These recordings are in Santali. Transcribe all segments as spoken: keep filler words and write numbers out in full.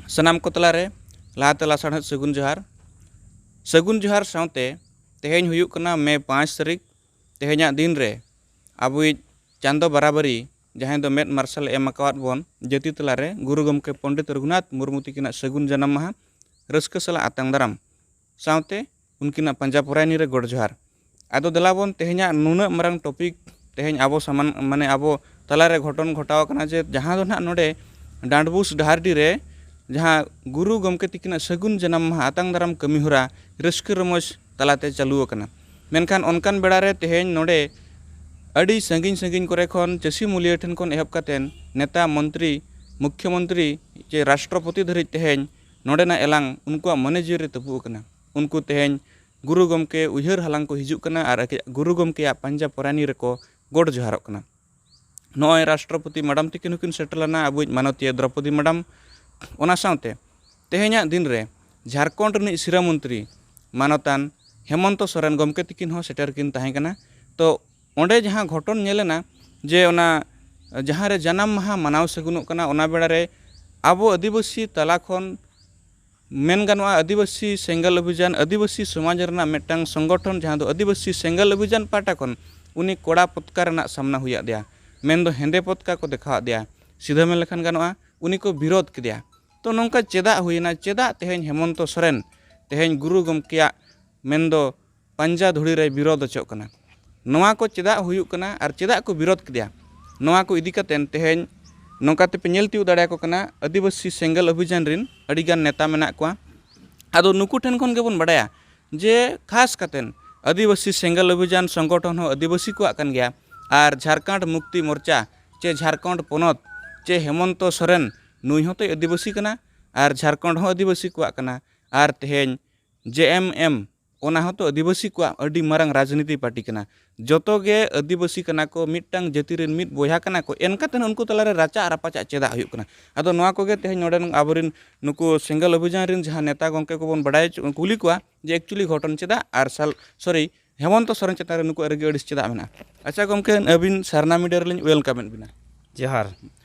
ᱥᱟᱱᱟᱢ ᱠᱚ ᱛᱟᱞᱟᱨᱮ ᱞᱟᱦᱟᱛᱮ ᱞᱟᱥᱟᱲᱦᱮᱫ ᱥᱟᱹᱜᱩᱱ ᱡᱚᱦᱟᱨ᱾ ᱥᱟᱹᱜᱩᱱ ᱡᱚᱦᱟᱨ ᱥᱟᱶᱛᱮ ᱛᱮᱦᱮᱧ ᱦᱩᱭᱩᱜ ᱠᱟᱱᱟ ᱢᱮ ᱯᱟᱸᱪ ᱛᱟᱹᱨᱤᱠᱷ᱾ ᱛᱮᱦᱮᱧᱟᱜ ᱫᱤᱱ ᱨᱮ ᱟᱵᱚᱭᱤᱡ ᱪᱟᱸᱫᱚ ᱵᱟᱨᱟᱵᱟᱨᱤ, ᱡᱟᱦᱟᱸᱭ ᱫᱚ ᱢᱮᱫ ᱢᱟᱨᱥᱟᱞᱮ ᱮᱢ ᱟᱠᱟᱣᱟᱫ ᱵᱚᱱ ᱡᱟᱹᱛᱤ ᱛᱟᱞᱟᱨᱮ, ᱜᱩᱨᱩ ᱜᱚᱢᱠᱮ ᱯᱚᱱᱰᱤᱛ ᱨᱚᱜᱷᱩᱱᱟᱛᱷ ᱢᱩᱨᱢᱩ ᱛᱤᱠᱤᱱᱟᱜ ᱥᱟᱹᱜᱩᱱ ᱡᱟᱱᱟᱢ ᱢᱟᱦᱟ ᱨᱟᱹᱥᱠᱟᱹ ᱥᱟᱞᱟᱜ ᱟᱛᱟᱝ ᱫᱟᱨᱟᱢ ᱥᱟᱶᱛᱮ ᱩᱱᱠᱤᱱᱟᱜ ᱯᱟᱸᱡᱟ ᱯᱚᱨᱟᱭᱱᱤ ᱨᱮ ᱜᱚᱰ ᱡᱚᱦᱟᱨ᱾ ᱟᱫᱚ ᱫᱮᱞᱟ ᱵᱚᱱ ᱛᱮᱦᱮᱧᱟᱜ ᱱᱩᱱᱟᱹᱜ ᱢᱟᱨᱟᱝ topic, ᱛᱮᱦᱮᱧ ᱟᱵᱚ ᱥᱟᱢᱟᱱ, ᱢᱟᱱᱮ ᱟᱵᱚ ᱛᱟᱞᱟᱨᱮ ᱜᱷᱚᱴᱚᱱ ᱜᱷᱚᱴᱟᱣ ᱟᱠᱟᱱᱟ, ᱡᱮ ᱡᱟᱦᱟᱸ ᱫᱚ ᱱᱟᱦᱟᱜ ᱱᱚᱰᱮ ᱰᱟᱸᱰᱵᱩᱥ ᱰᱟᱦᱟᱨᱰᱤ ᱨᱮ ᱡᱟᱦᱟᱸ ᱜᱩᱨᱩ ᱜᱚᱢᱠᱮ ᱛᱤᱠᱤᱱᱟᱜ ᱥᱟᱹᱜᱩᱱ ᱡᱟᱱᱟᱢ ᱢᱟᱦᱟ ᱟᱛᱟᱝ ᱫᱟᱨᱟᱢ ᱠᱟᱹᱢᱤ ᱦᱚᱨᱟ ᱨᱟᱹᱥᱠᱟᱹ ᱨᱚᱢᱚᱡᱽ ᱛᱟᱞᱟᱛᱮ ᱪᱟᱹᱞᱩ ᱟᱠᱟᱱᱟ᱾ ᱢᱮᱱᱠᱷᱟᱱ ᱚᱱᱠᱟᱱ ᱵᱮᱲᱟ ᱨᱮ ᱛᱮᱦᱮᱧ ᱱᱚᱰᱮ ᱟᱹᱰᱤ ᱥᱟᱺᱜᱤᱧ ᱥᱟᱺᱜᱤᱧ ᱠᱚᱨᱮ ᱠᱷᱚᱱ, ᱪᱟᱹᱥᱤ ᱢᱩᱞᱤᱭᱟᱹ ᱴᱷᱮᱱ ᱠᱷᱚᱱ ᱮᱦᱚᱵ ᱠᱟᱛᱮᱱ ᱱᱮᱛᱟ, ᱢᱚᱱᱛᱨᱤ, ᱢᱩᱠᱷᱭᱚᱢᱚᱱᱛᱨᱤ ᱪᱮ ᱨᱟᱥᱴᱨᱚᱯᱚᱛᱤ ᱫᱷᱟᱹᱨᱤᱡ ᱛᱮᱦᱮᱧ ᱱᱚᱰᱮᱱᱟᱜ ᱮᱞᱟᱝ ᱩᱱᱠᱩᱣᱟᱜ ᱢᱚᱱᱮ ᱡᱤᱣᱤ ᱨᱮ ᱛᱟᱹᱯᱩᱜ ᱟᱠᱟᱱᱟ᱾ ᱩᱱᱠᱩ ᱛᱮᱦᱮᱧ ᱜᱩᱨᱩ ᱜᱚᱢᱠᱮ ᱩᱭᱦᱟᱹᱨ ᱦᱟᱞᱟᱝ ᱠᱚ ᱦᱤᱡᱩᱜ ᱠᱟᱱᱟ ᱟᱨ ᱟᱠᱤ-, ᱜᱩᱨᱩ ᱜᱚᱢᱠᱮᱭᱟᱜ ᱯᱟᱸᱡᱟ ᱯᱚᱨᱟᱱᱤ ᱨᱮᱠᱚ ᱜᱚᱰ ᱡᱚᱦᱟᱨᱚᱜ ᱠᱟᱱᱟ᱾ ᱱᱚᱜᱼᱚᱭ ᱨᱟᱥᱴᱨᱚᱯᱚᱛᱤ ᱢᱟᱰᱟᱢ ᱛᱤᱠᱤᱱ ᱦᱚᱸᱠᱤᱱ ᱥᱮᱴᱮᱨ ᱞᱮᱱᱟ, ᱟᱵᱚᱭᱤᱡ ᱢᱟᱱᱚᱛᱤᱭᱟᱹ ᱫᱨᱚᱯᱚᱫᱤ ᱢᱟᱰᱟᱢ᱾ ᱚᱱᱟ ᱥᱟᱶᱛᱮ ᱛᱮᱦᱮᱧᱟᱜ ᱫᱤᱱ ᱨᱮ ᱡᱷᱟᱲᱠᱷᱚᱸᱰ ᱨᱤᱱᱤᱡ ᱥᱤᱨᱟᱹ ᱢᱚᱱᱛᱨᱤ ᱢᱟᱱᱚᱛᱟᱱ ᱦᱮᱢᱚᱱᱛᱚ ᱥᱚᱨᱮᱱ ᱜᱚᱢᱠᱮ ᱛᱤᱠᱤᱱ ᱦᱚᱸ ᱥᱮᱴᱮᱨ ᱠᱤᱱ ᱛᱟᱦᱮᱸ ᱠᱟᱱᱟ᱾ ᱛᱚ ᱚᱸᱰᱮ ᱡᱟᱦᱟᱸ ᱜᱷᱚᱴᱚᱱ ᱧᱮᱞ ᱮᱱᱟ, ᱡᱮ ᱚᱱᱟ ᱡᱟᱦᱟᱸ ᱨᱮ ᱡᱟᱱᱟᱢ ᱢᱟᱦᱟ ᱢᱟᱱᱟᱣ ᱥᱟᱹᱜᱩᱱᱚᱜ ᱠᱟᱱᱟ, ᱚᱱᱟ ᱵᱮᱲᱟ ᱨᱮ ᱟᱵᱚ ᱟᱹᱫᱤᱵᱟᱹᱥᱤ ᱛᱟᱞᱟ ᱠᱷᱚᱱ ᱢᱮᱱ ᱜᱟᱱᱚᱜᱼᱟ, ᱟᱹᱫᱤᱵᱟᱹᱥᱤ ᱥᱮᱸᱜᱮᱞ ᱚᱵᱷᱤᱡᱟᱱ, ᱟᱹᱫᱤᱵᱟᱹᱥᱤ ᱥᱚᱢᱟᱡᱽ ᱨᱮᱱᱟᱜ ᱢᱤᱫᱴᱟᱝ ᱥᱚᱝᱜᱚᱴᱷᱚᱱ, ᱡᱟᱦᱟᱸ ᱫᱚ ᱟᱹᱫᱤᱵᱟᱹᱥᱤ ᱥᱮᱸᱜᱮᱞ ᱚᱵᱷᱤᱡᱟᱱ ᱯᱟᱦᱴᱟ ᱠᱷᱚᱱ ᱩᱱᱤ ᱠᱚᱲᱟ ᱯᱚᱛᱠᱟ ᱨᱮᱱᱟᱜ ᱥᱟᱢᱱᱟ ᱦᱩᱭᱟᱫ ᱫᱮᱭᱟ, ᱢᱮᱱᱫᱚ ᱦᱮᱸᱫᱮ ᱯᱚᱛᱠᱟ ᱠᱚ ᱫᱮᱠᱷᱟᱣᱟᱫ ᱫᱮᱭᱟ, ᱥᱤᱫᱷᱟᱹ ᱢᱮᱱ ᱞᱮᱠᱷᱟᱱ ᱜᱟᱱᱚᱜᱼᱟ, ᱩᱱᱤ ᱠᱚ ᱵᱤᱨᱳᱫ ᱠᱮᱫᱮᱭᱟ᱾ ᱛᱚ ᱱᱚᱝᱠᱟ ᱪᱮᱫᱟᱜ ᱦᱩᱭᱮᱱᱟ? ᱪᱮᱫᱟᱜ ᱛᱮᱦᱮᱧ ᱦᱮᱢᱚᱱᱛᱚ ᱥᱚᱨᱮᱱ ᱛᱮᱦᱮᱧ ᱜᱩᱨᱩ ᱜᱚᱢᱠᱮᱭᱟᱜ ᱢᱮᱱᱫᱚ ᱯᱟᱸᱡᱟ ᱫᱷᱩᱲᱤ ᱨᱮᱭ ᱵᱤᱨᱳᱫ ᱦᱚᱪᱚᱜ ᱠᱟᱱᱟ? ᱱᱚᱣᱟ ᱠᱚ ᱪᱮᱫᱟᱜ ᱦᱩᱭᱩᱜ ᱠᱟᱱᱟ ᱟᱨ ᱪᱮᱫᱟᱜ ᱠᱚ ᱵᱤᱨᱳᱫ ᱠᱮᱫᱮᱭᱟ? ᱱᱚᱣᱟ ᱠᱚ ᱤᱫᱤ ᱠᱟᱛᱮᱱ ᱛᱮᱦᱮᱧ ᱱᱚᱝᱠᱟ ᱛᱮᱯᱮ ᱧᱮᱞ ᱛᱤᱭᱳᱜ ᱫᱟᱲᱮᱭᱟᱠᱚ ᱠᱟᱱᱟ, ᱟᱹᱫᱤᱵᱟᱹᱥᱤ ᱥᱮᱸᱜᱮᱞ ᱚᱵᱷᱤᱡᱟᱱ ᱨᱤᱱ ᱟᱹᱰᱤᱜᱟᱱ ᱱᱮᱛᱟ ᱢᱮᱱᱟᱜ ᱠᱚᱣᱟ᱾ ᱟᱫᱚ ᱱᱩᱠᱩ ᱴᱷᱮᱱ ᱠᱷᱚᱱ ᱜᱮᱵᱚᱱ ᱵᱟᱰᱟᱭᱟ ᱡᱮ ᱠᱷᱟᱥ ᱠᱟᱛᱮᱱ ᱟᱹᱫᱤᱵᱟᱹᱥᱤ ᱥᱮᱸᱜᱮᱞ ᱚᱵᱷᱤᱡᱟᱱ ᱥᱚᱝᱜᱚᱴᱷᱚᱱ ᱦᱚᱸ ᱟᱹᱫᱤᱵᱟᱹᱥᱤ ᱠᱚᱣᱟᱜ ᱠᱟᱱ ᱜᱮᱭᱟ, ᱟᱨ ᱡᱷᱟᱲᱠᱷᱚᱸᱰ ᱢᱩᱠᱛᱤ ᱢᱳᱨᱪᱟ ᱪᱮ ᱡᱷᱟᱲᱠᱷᱚᱸᱰ ᱯᱚᱱᱚᱛ ᱪᱮ ᱦᱮᱢᱚᱱᱛᱚ ᱥᱚᱨᱮᱱ, ᱱᱩᱭ ᱦᱚᱸᱛᱚᱭ ᱟᱹᱫᱤᱵᱟᱹᱥᱤ ᱠᱟᱱᱟ, ᱟᱨ ᱡᱷᱟᱲᱠᱷᱚᱸᱰ ᱦᱚᱸ ᱟᱹᱫᱤᱵᱟᱹᱥᱤ ᱠᱚᱣᱟᱜ ᱠᱟᱱᱟ, ᱟᱨ ᱛᱮᱦᱮᱧ ᱡᱮ ᱮᱢ ᱮᱢ, ᱚᱱᱟ ᱦᱚᱸᱛᱚ ᱟᱹᱫᱤᱵᱟᱹᱥᱤ ᱠᱚᱣᱟᱜ ᱟᱹᱰᱤ ᱢᱟᱨᱟᱝ ᱨᱟᱡᱽᱱᱤᱛᱤ ᱯᱟᱨᱴᱤ ᱠᱟᱱᱟ᱾ ᱡᱚᱛᱚ ᱜᱮ ᱟᱹᱫᱤᱵᱟᱹᱥᱤ ᱠᱟᱱᱟ ᱠᱚ, ᱢᱤᱫᱴᱟᱝ ᱡᱟᱹᱛᱤ ᱨᱮᱱ ᱢᱤᱫ ᱵᱚᱭᱦᱟ ᱠᱟᱱᱟ ᱠᱚ, ᱮᱱᱠᱟᱛᱮ ᱩᱱᱠᱩ ᱛᱟᱞᱟᱨᱮ ᱨᱟᱪᱟᱜ ᱨᱟᱯᱟᱪᱟᱜ ᱪᱮᱫᱟᱜ ᱦᱩᱭᱩᱜ ᱠᱟᱱᱟ? ᱟᱫᱚ ᱱᱚᱣᱟ ᱠᱚᱜᱮ ᱛᱮᱦᱮᱧ ᱱᱚᱰᱮᱱ ᱟᱵᱚᱨᱮᱱ ᱱᱩᱠᱩ ᱥᱮᱸᱜᱮᱞ ᱚᱵᱷᱤᱡᱟᱱ ᱨᱮᱱ ᱡᱟᱦᱟᱸ ᱱᱮᱛᱟ ᱜᱚᱢᱠᱮ ᱠᱚᱵᱚᱱ ᱵᱟᱰᱟᱭ ᱦᱚᱪᱚ, ᱠᱩᱞᱤ ᱠᱚᱣᱟ ᱡᱮ actually ᱜᱷᱚᱴᱚᱱ ᱪᱮᱫᱟᱜ, ᱟᱨ ᱥᱟᱞ, sorry, ᱦᱮᱢᱚᱱᱛᱚ ᱥᱚᱨᱮᱱ ᱪᱮᱛᱟᱱ ᱨᱮ ᱱᱩᱠᱩᱣᱟᱜ ᱨᱟᱹᱜᱤ ᱟᱹᱲᱤᱥ ᱪᱮᱫᱟᱜ ᱢᱮᱱᱟᱜᱼᱟ? ᱟᱪᱪᱷᱟ ᱜᱚᱢᱠᱮ, ᱟᱹᱵᱤᱱ ᱥᱟᱨᱱᱟ ᱢᱤᱰᱤᱭᱟ ᱨᱮᱞᱤᱧ welcome ᱮᱫ ᱵᱤᱱᱟ᱾ ᱡᱚᱦᱟᱨ᱾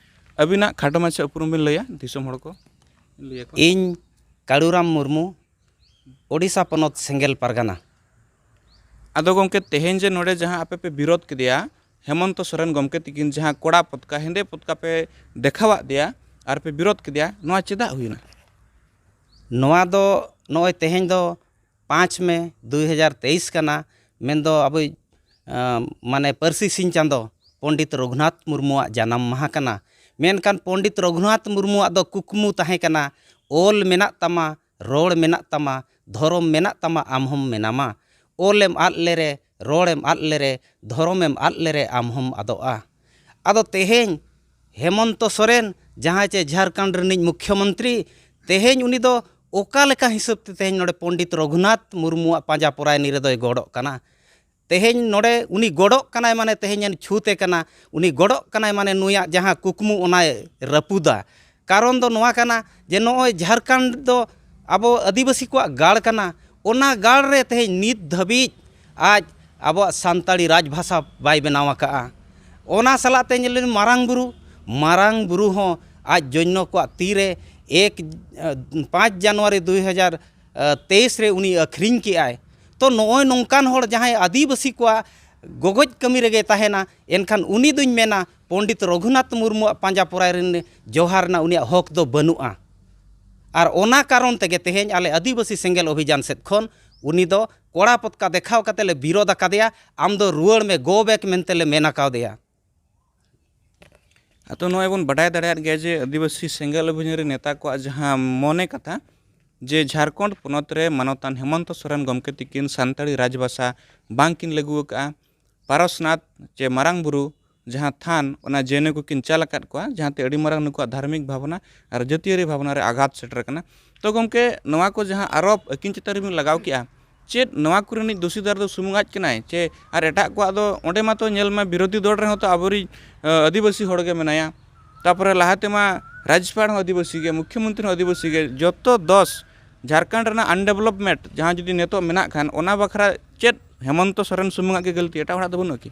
ᱟᱹᱵᱤᱱᱟᱜ ᱠᱷᱟᱴᱚ ᱢᱟᱪᱷᱟ ᱩᱯᱨᱩᱢ ᱵᱤᱱ ᱞᱟᱹᱭᱟ ᱫᱤᱥᱚᱢ ᱦᱚᱲ ᱠᱚ᱾ ᱤᱧ ᱠᱟᱲᱩᱨᱟᱢ ᱢᱩᱨᱢᱩ, ᱳᱰᱤᱥᱟ ᱯᱚᱱᱚᱛ ᱥᱮᱸᱜᱮᱞ ᱯᱟᱨᱜᱟᱱᱟ᱾ ᱟᱫᱚ ᱜᱚᱢᱠᱮ, ᱛᱮᱦᱮᱧ ᱡᱮ ᱱᱚᱰᱮ ᱡᱟᱦᱟᱸ ᱟᱯᱮ ᱯᱮ ᱵᱤᱨᱳᱫ ᱠᱮᱫᱮᱭᱟ, ᱦᱮᱢᱚᱱᱛᱚ ᱥᱚᱨᱮᱱ ᱜᱚᱢᱠᱮ ᱛᱤᱠᱤᱱ ᱡᱟᱦᱟᱸ ᱠᱚᱲᱟ ᱯᱚᱛᱠᱟ, ᱦᱮᱸᱫᱮ ᱯᱚᱛᱠᱟ ᱯᱮ ᱫᱮᱠᱷᱟᱣᱟᱫ ᱫᱮᱭᱟ ᱟᱨ ᱯᱮ ᱵᱤᱨᱳᱫ ᱠᱮᱫᱮᱭᱟ, ᱱᱚᱣᱟ ᱪᱮᱫᱟᱜ ᱦᱩᱭᱱᱟ? ᱱᱚᱣᱟ ᱫᱚ ᱱᱚᱜᱼᱚᱭ ᱛᱮᱦᱮᱧ ᱫᱚ ᱯᱟᱸᱪ ᱢᱮ ᱫᱩ ᱦᱟᱡᱟᱨ ᱛᱮᱭᱤᱥ ᱠᱟᱱᱟ, ᱢᱮᱱᱫᱚ ᱟᱵᱚᱭᱤᱡ, ᱟᱸ, ᱢᱟᱱᱮ ᱯᱟᱹᱨᱥᱤ ᱥᱤᱧ ᱪᱟᱸᱫᱚ ᱯᱚᱱᱰᱤᱛ ᱨᱚᱜᱷᱩᱱᱟᱛᱷ ᱢᱩᱨᱢᱩᱣᱟᱜ ᱡᱟᱱᱟᱢ ᱢᱟᱦᱟ ᱠᱟᱱᱟ᱾ ᱢᱮᱱᱠᱷᱟᱱ ᱯᱚᱱᱰᱤᱛ ᱨᱚᱜᱷᱩᱱᱟᱛᱷ ᱢᱩᱨᱢᱩᱣᱟᱜ ᱫᱚ ᱠᱩᱠᱢᱩ ᱛᱟᱦᱮᱸ ᱠᱟᱱᱟ, ᱚᱞ ᱢᱮᱱᱟᱜ ᱛᱟᱢᱟ, ᱨᱚᱲ ᱢᱮᱱᱟᱜ ᱛᱟᱢᱟ, ᱫᱷᱚᱨᱚᱢ ᱢᱮᱱᱟᱜ ᱛᱟᱢᱟ, ᱟᱢ ᱦᱚᱸᱢ ᱢᱮᱱᱟᱢᱟ᱾ ᱚᱞᱮᱢ ᱟᱫ ᱞᱮᱨᱮ, ᱨᱚᱲᱮᱢ ᱟᱫ ᱞᱮᱨᱮ, ᱫᱷᱚᱨᱚᱢᱮᱢ ᱟᱫ ᱞᱮᱨᱮ, ᱟᱢ ᱦᱚᱸᱢ ᱟᱫᱚᱜᱼᱟ᱾ ᱟᱫᱚ ᱛᱮᱦᱮᱧ ᱦᱮᱢᱚᱱᱛᱚ ᱥᱚᱨᱮᱱ, ᱡᱟᱦᱟᱸᱭ ᱪᱮ ᱡᱷᱟᱲᱠᱷᱚᱸᱰ ᱨᱤᱱᱤᱡ ᱢᱩᱠᱷᱭᱚᱢᱚᱱᱛᱨᱤ, ᱛᱮᱦᱮᱧ ᱩᱱᱤ ᱫᱚ ᱚᱠᱟ ᱞᱮᱠᱟ ᱦᱤᱥᱟᱹᱵ ᱛᱮ ᱛᱮᱦᱮᱧ ᱱᱚᱰᱮ ᱯᱚᱱᱰᱤᱛ ᱨᱚᱜᱷᱩᱱᱟᱛᱷ ᱢᱩᱨᱢᱩᱣᱟᱜ ᱯᱟᱸᱡᱟ ᱯᱚᱨᱟᱭᱱᱤ ᱨᱮᱫᱚᱭ ᱜᱚᱰᱚᱜ ᱠᱟᱱᱟ? ᱛᱮᱦᱮᱧ ᱱᱚᱰᱮ ᱩᱱᱤ ᱜᱚᱰᱚᱜ ᱠᱟᱱᱟᱭ, ᱢᱟᱱᱮ ᱛᱮᱦᱮᱧ ᱮᱱ ᱪᱷᱩᱛᱮ ᱠᱟᱱᱟ, ᱩᱱᱤ ᱜᱚᱰᱚᱜ ᱠᱟᱱᱟᱭ, ᱢᱟᱱᱮ ᱱᱩᱭᱟᱜ ᱡᱟᱦᱟᱸ ᱠᱩᱠᱢᱩ ᱚᱱᱟᱭ ᱨᱟᱹᱯᱩᱫᱟ᱾ ᱠᱟᱨᱚᱱ ᱫᱚ ᱱᱚᱣᱟ ᱠᱟᱱᱟ ᱡᱮ ᱱᱚᱜᱼᱚᱭ ᱡᱷᱟᱲᱠᱷᱚᱸᱰ ᱫᱚ ᱟᱵᱚ ᱟᱹᱫᱤᱵᱟᱹᱥᱤ ᱠᱚᱣᱟᱜ ᱜᱟᱲ ᱠᱟᱱᱟ, ᱚᱱᱟ ᱜᱟᱲ ᱨᱮ ᱛᱮᱦᱮᱧ ᱱᱤᱛ ᱫᱷᱟᱹᱵᱤᱡ ᱟᱡ ᱟᱵᱚᱣᱟᱜ ᱥᱟᱱᱛᱟᱲᱤ ᱨᱟᱡᱽᱵᱷᱟᱥᱟ ᱵᱟᱭ ᱵᱮᱱᱟᱣ ᱟᱠᱟᱫᱼᱟ᱾ ᱚᱱᱟ ᱥᱟᱞᱟᱜ ᱛᱮ ᱧᱮᱞ ᱞᱮᱢ ᱢᱟᱨᱟᱝ ᱵᱩᱨᱩ, ᱢᱟᱨᱟᱝ ᱵᱩᱨᱩ ᱦᱚᱸ ᱟᱡ ᱡᱚᱱᱭᱚ ᱠᱚᱣᱟᱜ ᱛᱤᱨᱮ ᱮᱠ, ᱯᱟᱸᱪ ᱡᱟᱱᱩᱣᱟᱨᱤ ᱫᱩᱭ ᱦᱟᱡᱟᱨ ᱛᱮᱭᱤᱥ ᱨᱮ ᱩᱱᱤ ᱟᱹᱠᱷᱨᱤᱧ ᱠᱮᱜᱼᱟᱭ᱾ ᱛᱚ ᱱᱚᱜᱼᱚᱭ ᱱᱚᱝᱠᱟᱱ ᱦᱚᱲ ᱡᱟᱦᱟᱸᱭ ᱟᱹᱫᱤᱵᱟᱹᱥᱤ ᱠᱚᱣᱟᱜ ᱜᱚᱜᱚᱡ ᱠᱟᱹᱢᱤ ᱨᱮᱜᱮ ᱛᱟᱦᱮᱱᱟ, ᱮᱱᱠᱷᱟᱱ ᱩᱱᱤ ᱫᱚᱧ ᱢᱮᱱᱟ ᱯᱚᱱᱰᱤᱛ ᱨᱚᱜᱷᱩᱱᱟᱛᱷ ᱢᱩᱨᱢᱩᱣᱟᱜ ᱯᱟᱸᱡᱟ ᱯᱚᱨᱟᱭ ᱨᱮᱱ ᱡᱚᱦᱟᱨ ᱨᱮᱱᱟᱜ ᱩᱱᱤᱭᱟᱜ ᱦᱚᱠ ᱫᱚ ᱵᱟᱹᱱᱩᱜᱼᱟ᱾ ᱟᱨ ᱚᱱᱟ ᱠᱟᱨᱚᱱ ᱛᱮᱜᱮ ᱛᱮᱦᱮᱧ ᱟᱞᱮ ᱟᱹᱫᱤᱵᱟᱹᱥᱤ ᱥᱮᱸᱜᱮᱞ ᱚᱵᱷᱤᱡᱟᱱ ᱥᱮᱫ ᱠᱷᱚᱱ ᱩᱱᱤ ᱫᱚ ᱠᱚᱲᱟ ᱯᱚᱛᱠᱟ ᱫᱮᱠᱷᱟᱣ ᱠᱟᱛᱮ ᱞᱮ ᱵᱤᱨᱳᱫ ᱟᱠᱟᱫᱮᱭᱟ, "ᱟᱢ ᱫᱚ ᱨᱩᱣᱟᱹᱲ ᱢᱮ, go back" ᱢᱮᱱᱛᱮ ᱞᱮ ᱢᱮᱱ ᱟᱠᱟᱣᱫᱮᱭᱟ᱾ ᱟᱫᱚ ᱱᱚᱜᱼᱚᱭ ᱵᱚᱱ ᱵᱟᱰᱟᱭ ᱫᱟᱲᱮᱭᱟᱜ ᱜᱮᱭᱟ ᱡᱮ ᱟᱹᱫᱤᱵᱟᱹᱥᱤ ᱥᱮᱸᱜᱮᱞ ᱚᱵᱷᱤᱡᱟᱱ ᱨᱮ ᱱᱮᱛᱟ ᱠᱚᱣᱟᱜ ᱡᱟᱦᱟᱸ ᱢᱚᱱᱮ ᱠᱟᱛᱷᱟ, ᱡᱮ ᱡᱷᱟᱲᱠᱷᱚᱸᱰ ᱯᱚᱱᱚᱛ ᱨᱮ ᱢᱟᱱᱚᱛᱟᱱ ᱦᱮᱢᱚᱱᱛᱚ ᱥᱚᱨᱮᱱ ᱜᱚᱢᱠᱮ ᱛᱤᱠᱤᱱ ᱥᱟᱱᱛᱟᱲᱤ ᱨᱟᱡᱽᱵᱷᱟᱥᱟ ᱵᱟᱝᱠᱤᱱ ᱞᱟᱹᱜᱩ ᱟᱠᱟᱫᱼᱟ, ᱯᱟᱨᱚᱥᱱᱟᱛᱷ ᱪᱮ ᱢᱟᱨᱟᱝ ᱵᱩᱨᱩ ᱡᱟᱦᱟᱸ ᱛᱷᱟᱱ, ᱚᱱᱟ ᱡᱮᱱᱳ ᱠᱚᱠᱤᱱ ᱪᱟᱞ ᱟᱠᱟᱫ ᱠᱚᱣᱟ, ᱡᱟᱦᱟᱸᱛᱮ ᱟᱹᱰᱤ ᱢᱟᱨᱟᱝ ᱱᱩᱠᱩᱣᱟᱜ ᱫᱷᱟᱨᱢᱤᱠ ᱵᱷᱟᱵᱽᱱᱟ ᱟᱨ ᱡᱟᱹᱛᱤᱭᱟᱹᱨᱤ ᱵᱷᱟᱵᱽᱱᱟ ᱨᱮ ᱟᱜᱷᱟᱛ ᱥᱮᱴᱮᱨ ᱟᱠᱟᱱᱟ᱾ ᱛᱚ ᱜᱚᱢᱠᱮ, ᱱᱚᱣᱟ ᱠᱚ ᱡᱟᱦᱟᱸ ᱟᱨᱳᱯ ᱟᱹᱠᱤᱱ ᱪᱮᱛᱟᱱ ᱨᱮᱵᱤᱱ ᱞᱟᱜᱟᱣ ᱠᱮᱜᱼᱟ, ᱪᱮᱫ ᱱᱚᱣᱟ ᱠᱚᱨᱮᱱᱤᱡ ᱫᱳᱥᱤᱫᱟᱨ ᱫᱚ ᱥᱩᱢᱩᱝ ᱟᱡ ᱠᱟᱱᱟᱭ ᱪᱮ ᱟᱨ ᱮᱴᱟᱜ ᱠᱚᱣᱟᱜ ᱫᱚ? ᱚᱸᱰᱮ ᱢᱟᱛᱚ ᱧᱮᱞ ᱢᱮ, ᱵᱤᱨᱳᱫᱷᱤ ᱫᱚᱞ ᱨᱮᱦᱚᱸ ᱛᱚ ᱟᱵᱚᱨᱤᱡ, ᱟᱹ, ᱟᱹᱫᱤᱵᱟᱹᱥᱤ ᱦᱚᱲ ᱜᱮ ᱢᱮᱱᱟᱭᱟ᱾ ᱛᱟᱯᱚᱨᱮ ᱞᱟᱦᱟ ᱛᱮᱢᱟ ᱨᱟᱡᱽᱯᱟᱲ ᱦᱚᱸ ᱟᱹᱫᱤᱵᱟᱹᱥᱤ ᱜᱮ, ᱢᱩᱠᱷᱭᱚᱢᱚᱱᱛᱨᱤ ᱦᱚᱸ ᱟᱹᱫᱤᱵᱟᱹᱥᱤ ᱜᱮ᱾ ᱡᱚᱛᱚ ᱫᱚᱥ ᱡᱷᱟᱲᱠᱷᱚᱸᱰ ᱨᱮᱱᱟᱜ ᱟᱱᱰᱮᱵᱷᱞᱚᱯᱢᱮᱱᱴ ᱡᱟᱦᱟᱸ ᱡᱩᱫᱤ ᱱᱤᱛᱚᱜ ᱢᱮᱱᱟᱜ ᱠᱷᱟᱱ, ᱚᱱᱟ ᱵᱟᱠᱷᱨᱟ ᱪᱮᱫ ᱦᱮᱢᱚᱱᱛᱚ ᱥᱚᱨᱮᱱ ᱥᱩᱢᱩᱝᱟᱜ ᱜᱮ ᱜᱟᱹᱞᱛᱤ, ᱮᱴᱟᱜ ᱦᱚᱲᱟᱜ ᱫᱚ ᱵᱟᱹᱱᱩᱜᱼᱟ ᱠᱤ?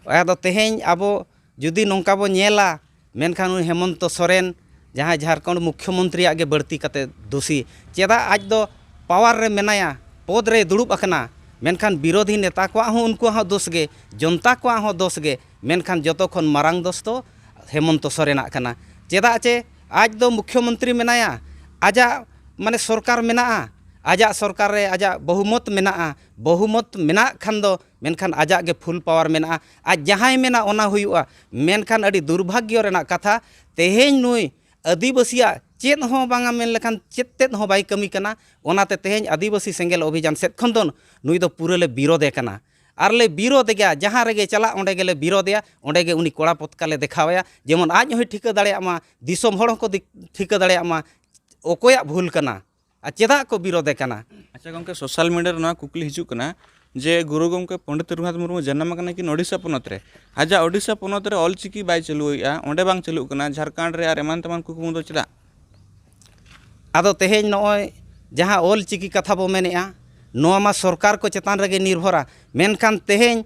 ᱟᱫᱚ ᱛᱮᱦᱮᱧ ᱟᱵᱚ ᱡᱩᱫᱤ ᱱᱚᱝᱠᱟ ᱵᱚ ᱧᱮᱞᱟ, ᱢᱮᱱᱠᱷᱟᱱ ᱩᱱᱤ ᱦᱮᱢᱚᱱᱛᱚ ᱥᱚᱨᱮᱱ ᱡᱟᱦᱟᱸᱭ ᱡᱷᱟᱲᱠᱷᱚᱸᱰ ᱢᱩᱠᱷᱭᱚᱢᱚᱱᱛᱨᱤᱭᱟᱜ ᱜᱮ ᱵᱟᱹᱲᱛᱤ ᱠᱟᱛᱮ ᱫᱳᱥᱤ᱾ ᱪᱮᱫᱟᱜ ᱟᱡ ᱫᱚ ᱯᱟᱣᱟᱨ ᱨᱮ ᱢᱮᱱᱟᱭᱟ, ᱯᱚᱫᱽ ᱨᱮ ᱫᱩᱲᱩᱵ ᱟᱠᱟᱱᱟ, ᱢᱮᱱᱠᱷᱟᱱ ᱵᱤᱨᱳᱫᱷᱤ ᱱᱮᱛᱟ ᱠᱚᱣᱟᱜ ᱦᱚᱸ, ᱩᱱᱠᱩᱣᱟᱜ ᱦᱚᱸ ᱫᱳᱥ ᱜᱮ, ᱡᱚᱱᱛᱟ ᱠᱚᱣᱟᱜ ᱦᱚᱸ ᱫᱳᱥ ᱜᱮ, ᱢᱮᱱᱠᱷᱟᱱ ᱡᱚᱛᱚ ᱠᱷᱚᱱ ᱢᱟᱨᱟᱝ ᱫᱳᱥ ᱫᱚ ᱦᱮᱢᱚᱱᱛᱚ ᱥᱚᱨᱮᱱᱟᱜ ᱠᱟᱱᱟ᱾ ᱪᱮᱫᱟᱜ ᱪᱮ ᱟᱡ ᱫᱚ ᱢᱩᱠᱷᱭᱚᱢᱚᱱᱛᱨᱤ ᱢᱮᱱᱟᱭᱟ, ᱟᱡᱟᱜ ᱢᱟᱱᱮ ᱥᱚᱨᱠᱟᱨ ᱢᱮᱱᱟᱜᱼᱟ, ᱟᱡᱟᱜ ᱥᱚᱨᱠᱟᱨ ᱨᱮ ᱟᱡᱟᱜ ᱵᱚᱦᱩᱢᱚᱛ ᱢᱮᱱᱟᱜᱼᱟ᱾ ᱵᱚᱦᱩᱢᱚᱛ ᱢᱮᱱᱟᱜ ᱠᱷᱟᱱ ᱫᱚ ᱢᱮᱱᱠᱷᱟᱱ ᱟᱡᱟᱜ ᱜᱮ ᱯᱷᱩᱞ ᱯᱟᱣᱟᱨ ᱢᱮᱱᱟᱜᱼᱟ, ᱟᱡ ᱡᱟᱦᱟᱸᱭ ᱢᱮᱱᱟ ᱚᱱᱟ ᱦᱩᱭᱩᱜᱼᱟ᱾ ᱢᱮᱱᱠᱷᱟᱱ ᱟᱹᱰᱤ ᱫᱩᱨᱵᱷᱟᱜᱽᱭᱚ ᱨᱮᱱᱟᱜ ᱠᱟᱛᱷᱟ, ᱛᱮᱦᱮᱧ ᱱᱩᱭ ᱟᱹᱫᱤᱵᱟᱹᱥᱤᱭᱟᱜ ᱪᱮᱫ ᱦᱚᱸ ᱵᱟᱝᱟ ᱢᱮᱱ ᱞᱮᱠᱷᱟᱱ ᱪᱮᱫ ᱛᱮᱫ ᱦᱚᱸ ᱵᱟᱭ ᱠᱟᱹᱢᱤ ᱠᱟᱱᱟ᱾ ᱚᱱᱟᱛᱮ ᱛᱮᱦᱮᱧ ᱟᱹᱫᱤᱵᱟᱹᱥᱤ ᱥᱮᱸᱜᱮᱞ ᱚᱵᱷᱤᱡᱟᱱ ᱥᱮᱫ ᱠᱷᱚᱱ ᱫᱚ ᱱᱩᱭ ᱫᱚ ᱯᱩᱨᱟᱹ ᱞᱮ ᱵᱤᱨᱳᱫᱮ ᱠᱟᱱᱟ᱾ ᱟᱨ ᱞᱮ ᱵᱤᱨᱳᱫᱮ ᱜᱮᱭᱟ, ᱡᱟᱦᱟᱸ ᱨᱮᱜᱮ ᱪᱟᱞᱟᱜ ᱚᱸᱰᱮ ᱜᱮᱞᱮ ᱵᱤᱨᱳᱫᱮᱭᱟ, ᱚᱸᱰᱮ ᱜᱮ ᱩᱱᱤ ᱠᱚᱲᱟ ᱯᱚᱛᱠᱟ ᱞᱮ ᱫᱮᱠᱷᱟᱣᱟᱭᱟ, ᱡᱮᱢᱚᱱ ᱟᱡ ᱦᱚᱸᱭ ᱴᱷᱤᱠᱟᱹ ᱫᱟᱲᱮᱭᱟᱜ ᱢᱟ, ᱫᱤᱥᱚᱢ ᱦᱚᱲ ᱦᱚᱸᱠᱚ ᱫᱤ- ᱴᱷᱤᱠᱟᱹ ᱫᱟᱲᱮᱭᱟᱜ ᱢᱟ ᱚᱠᱚᱭᱟᱜ ᱵᱷᱩᱞ ᱠᱟᱱᱟ ᱟᱨ ᱪᱮᱫᱟᱜ ᱠᱚ ᱵᱤᱨᱳᱫᱮ ᱠᱟᱱᱟ᱾ ᱟᱪᱪᱷᱟ ᱜᱚᱢᱠᱮ, ᱥᱳᱥᱟᱞ ᱢᱤᱰᱤᱭᱟ ᱨᱮ ᱱᱚᱣᱟ ᱠᱩᱠᱞᱤ ᱦᱤᱡᱩᱜ ᱠᱟᱱᱟ ᱡᱮ ᱜᱩᱨᱩ ᱜᱚᱢᱠᱮ ᱯᱚᱱᱰᱤᱛ ᱨᱚᱜᱷᱩᱱᱟᱛᱷ ᱢᱩᱨᱢᱩ ᱡᱟᱱᱟᱢ ᱟᱠᱟᱱᱟ ᱠᱤᱱ ᱳᱰᱤᱥᱟ ᱯᱚᱱᱚᱛ ᱨᱮ, ᱟᱡᱟᱜ ᱳᱰᱤᱥᱟ ᱯᱚᱱᱚᱛ ᱨᱮ ᱚᱞᱪᱤᱠᱤ ᱵᱟᱭ ᱪᱟᱹᱞᱩᱭᱮᱫᱼᱟ, ᱚᱸᱰᱮ ᱵᱟᱝ ᱪᱟᱹᱞᱩᱜ ᱠᱟᱱᱟ, ᱡᱷᱟᱲᱠᱷᱚᱸᱰ ᱨᱮ ᱟᱨ ᱮᱢᱟᱱ ᱛᱮᱢᱟᱱ ᱠᱩᱠᱢᱩ ᱫᱚ ᱪᱮᱫᱟᱜ? ᱟᱫᱚ ᱛᱮᱦᱮᱧ ᱱᱚᱜᱼᱚᱭ ᱡᱟᱦᱟᱸ ᱚᱞ ᱪᱤᱠᱤ ᱠᱟᱛᱷᱟ ᱵᱚ ᱢᱮᱱᱮᱫᱼᱟ, ᱱᱚᱣᱟ ᱢᱟ ᱥᱚᱨᱠᱟᱨ ᱠᱚ ᱪᱮᱛᱟᱱ ᱨᱮᱜᱮ ᱱᱤᱨᱵᱷᱚᱨᱟ, ᱢᱮᱱᱠᱷᱟᱱ ᱛᱮᱦᱮᱧ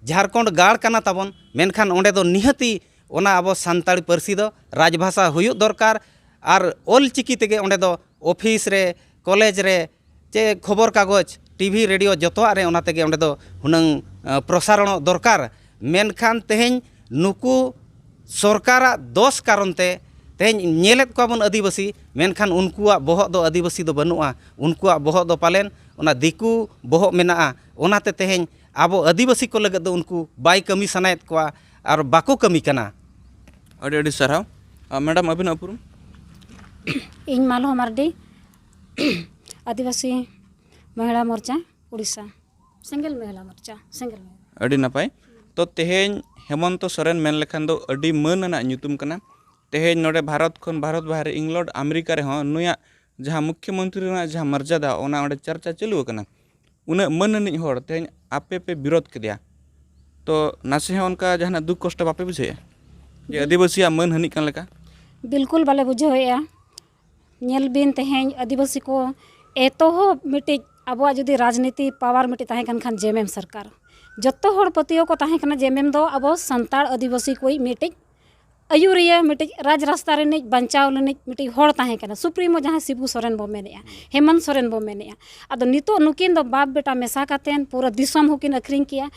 ᱡᱷᱟᱲᱠᱷᱚᱸᱰ ᱜᱟᱲ ᱠᱟᱱᱟ ᱛᱟᱵᱚᱱ, ᱢᱮᱱᱠᱷᱟᱱ ᱚᱸᱰᱮ ᱫᱚ ᱱᱤᱦᱟᱹᱛᱤ ᱚᱱᱟ ᱟᱵᱚ ᱥᱟᱱᱛᱟᱲᱤ ᱯᱟᱹᱨᱥᱤ ᱫᱚ ᱨᱟᱡᱽᱵᱷᱟᱥᱟ ᱦᱩᱭᱩᱜ ᱫᱚᱨᱠᱟᱨ᱾ ᱟᱨ ᱚᱞ ᱪᱤᱠᱤ ᱛᱮᱜᱮ ᱚᱸᱰᱮ ᱫᱚ ᱚᱯᱷᱤᱥ ᱨᱮ, ᱠᱚᱞᱮᱡᱽ ᱨᱮ, ᱪᱮ ᱠᱷᱚᱵᱚᱨ ᱠᱟᱜᱚᱡᱽ, ᱴᱤᱵᱷᱤ, ᱨᱮᱰᱤᱭᱳ, ᱡᱚᱛᱚᱣᱟᱜ ᱨᱮ ᱚᱱᱟ ᱛᱮᱜᱮ ᱚᱸᱰᱮ ᱫᱚ ᱦᱩᱱᱟᱹᱝ, ᱮ, ᱯᱨᱚᱥᱟᱨᱚᱬᱚᱜ ᱫᱚᱨᱠᱟᱨ᱾ ᱢᱮᱱᱠᱷᱟᱱ ᱛᱮᱦᱮᱧ ᱱᱩᱠᱩ ᱥᱚᱨᱠᱟᱨᱟᱜ ᱫᱚᱥ ᱠᱟᱨᱚᱱ ᱛᱮ ᱛᱮᱦᱮᱧ ᱧᱮᱞᱮᱫ ᱠᱚᱣᱟ ᱵᱚᱱ ᱟᱹᱫᱤᱵᱟᱹᱥᱤ, ᱢᱮᱱᱠᱷᱟᱱ ᱩᱱᱠᱩᱣᱟᱜ ᱵᱚᱦᱚᱜ ᱫᱚ ᱟᱹᱫᱤᱵᱟᱹᱥᱤ ᱫᱚ ᱵᱟᱹᱱᱩᱜᱼᱟ, ᱩᱱᱠᱩᱣᱟᱜ ᱵᱚᱦᱚᱜ ᱫᱚ ᱯᱟᱞᱮᱱ ᱚᱱᱟ ᱫᱤᱠᱩ ᱵᱚᱦᱚᱜ ᱢᱮᱱᱟᱜᱼᱟ᱾ ᱚᱱᱟᱛᱮ ᱛᱮᱦᱮᱧ ᱟᱵᱚ ᱟᱹᱫᱤᱵᱟᱹᱥᱤ ᱠᱚ ᱞᱟᱹᱜᱤᱫ ᱫᱚ ᱩᱱᱠᱩ ᱵᱟᱭ ᱠᱟᱹᱢᱤ ᱥᱟᱱᱟᱭᱮᱫ ᱠᱚᱣᱟ ᱟᱨ ᱵᱟᱠᱚ ᱠᱟᱹᱢᱤ ᱠᱟᱱᱟ᱾ ᱟᱹᱰᱤ ᱟᱹᱰᱤ ᱥᱟᱨᱦᱟᱣ᱾ ᱟᱨ ᱢᱮᱰᱟᱢ, ᱟᱹᱵᱤᱱᱟᱜ ᱩᱯᱨᱩᱢ? ᱤᱧ ᱢᱟᱞᱦᱚ ᱢᱟᱨᱰᱤ, ᱟᱹᱫᱤᱵᱟᱹᱥᱤ ᱢᱚᱦᱤᱞᱟ ᱢᱳᱨᱪᱟ, ᱩᱲᱤᱥᱥᱟ᱾ ᱥᱮᱸᱜᱮᱞ ᱢᱚᱦᱤᱞᱟ ᱢᱳᱨᱪᱟ, ᱥᱮᱸᱜᱮᱞ ᱢᱚᱦᱤᱞᱟ᱾ ᱟᱹᱰᱤ ᱱᱟᱯᱟᱭ᱾ ᱛᱚ, ᱛᱮᱦᱮᱧ ᱦᱮᱢᱚᱱᱛᱚ ᱥᱚᱨᱮᱱ ᱢᱮᱱ ᱞᱮᱠᱷᱟᱱ ᱫᱚ ᱟᱹᱰᱤ ᱢᱟᱹᱱ ᱟᱱᱟᱜ ᱧᱩᱛᱩᱢ ᱠᱟᱱᱟ᱾ ᱛᱮᱦᱮᱧ ᱱᱚᱰᱮ ᱵᱷᱟᱨᱚᱛ ᱠᱷᱚᱱ ᱵᱷᱟᱨᱚᱛ ᱵᱟᱦᱨᱮ, ᱤᱝᱞᱚᱱᱰ, ᱟᱢᱮᱨᱤᱠᱟ ᱨᱮᱦᱚᱸ ᱱᱩᱭᱟᱜ ᱡᱟᱦᱟᱸ ᱢᱩᱠᱷᱭᱚᱢᱚᱱᱛᱨᱤ ᱨᱮᱱᱟᱜ ᱡᱟᱦᱟᱸ ᱢᱚᱨᱡᱟᱫᱟ, ᱚᱱᱟ ᱚᱸᱰᱮ ᱪᱟᱨᱪᱟ ᱪᱟᱹᱞᱩ ᱟᱠᱟᱱᱟ᱾ ᱩᱱᱟᱹᱜ ᱢᱟᱹᱱ ᱟᱹᱱᱤᱡ ᱦᱚᱲ ᱛᱮᱦᱮᱧ ᱟᱯᱮ ᱯᱮ ᱵᱤᱨᱳᱫ ᱠᱮᱫᱮᱭᱟ, ᱛᱚ ᱱᱟᱥᱮ ᱦᱚᱸ ᱚᱱᱠᱟ ᱡᱟᱦᱟᱱᱟᱜ ᱫᱩᱠ ᱠᱚᱥᱴᱚ ᱵᱟᱯᱮ ᱵᱩᱡᱷᱟᱹᱣᱮᱫᱼᱟ ᱡᱮ ᱟᱹᱫᱤᱵᱟᱹᱥᱤᱭᱟᱜ ᱢᱟᱹᱱ ᱦᱟᱹᱱᱤᱡ ᱠᱟᱱ ᱞᱮᱠᱟ? ᱵᱤᱞᱠᱩᱞ ᱵᱟᱞᱮ ᱵᱩᱡᱷᱟᱹᱣᱮᱫᱼᱟ᱾ ᱧᱮᱞ ᱵᱤᱱ, ᱛᱮᱦᱮᱧ ᱟᱹᱫᱤᱵᱟᱹᱥᱤ ᱠᱚ ᱮᱛᱚᱦᱚᱵ ᱢᱤᱫᱴᱤᱡ ᱟᱵᱚᱣᱟᱜ ᱡᱩᱫᱤ ᱨᱟᱡᱽᱱᱤᱛᱤ ᱯᱟᱣᱟᱨ ᱢᱤᱫᱴᱤᱡ ᱛᱟᱦᱮᱸ ᱠᱟᱱ ᱠᱷᱟᱱ, ᱡᱮᱢᱮᱢ ᱥᱚᱨᱠᱟᱨ, ᱡᱚᱛᱚ ᱦᱚᱲ ᱯᱟᱹᱛᱭᱟᱹᱣ ᱠᱚ ᱛᱟᱦᱮᱸ ᱠᱟᱱᱟ ᱡᱮᱢᱮᱢ ᱫᱚ ᱟᱵᱚ ᱥᱟᱱᱛᱟᱲ ᱟᱹᱫᱤᱵᱟᱹᱥᱤ ᱠᱚᱭᱤᱡ ᱢᱤᱫᱴᱤᱡ ᱟᱹᱭᱩᱨᱤᱭᱟᱹ, ᱢᱤᱫᱴᱤᱡ ᱨᱟᱡᱽ ᱨᱟᱥᱛᱟ ᱨᱤᱱᱤᱡ ᱵᱟᱧᱪᱟᱣ ᱞᱮᱱᱤᱡ ᱢᱤᱫᱴᱤᱡ ᱦᱚᱲ ᱛᱟᱦᱮᱸ ᱠᱟᱱᱟ, ᱥᱩᱯᱨᱤᱢᱳ ᱡᱟᱦᱟᱸᱭ ᱥᱤᱵᱩ ᱥᱚᱨᱮᱱ ᱵᱚ ᱢᱮᱱᱮᱜᱼᱟ, ᱦᱮᱢᱚᱱᱛ ᱥᱚᱨᱮᱱ ᱵᱚ ᱢᱮᱱᱮᱜᱼᱟ᱾ ᱟᱫᱚ ᱱᱤᱛᱚᱜ ᱱᱩᱠᱤᱱ ᱫᱚ ᱵᱟᱯ ᱵᱮᱴᱟ ᱢᱮᱥᱟ ᱠᱟᱛᱮᱱ ᱯᱩᱨᱟᱹ ᱫᱤᱥᱚᱢ ᱦᱚᱸᱠᱤᱱ ᱟᱹᱠᱷᱨᱤᱧ ᱠᱮᱜᱼᱟ᱾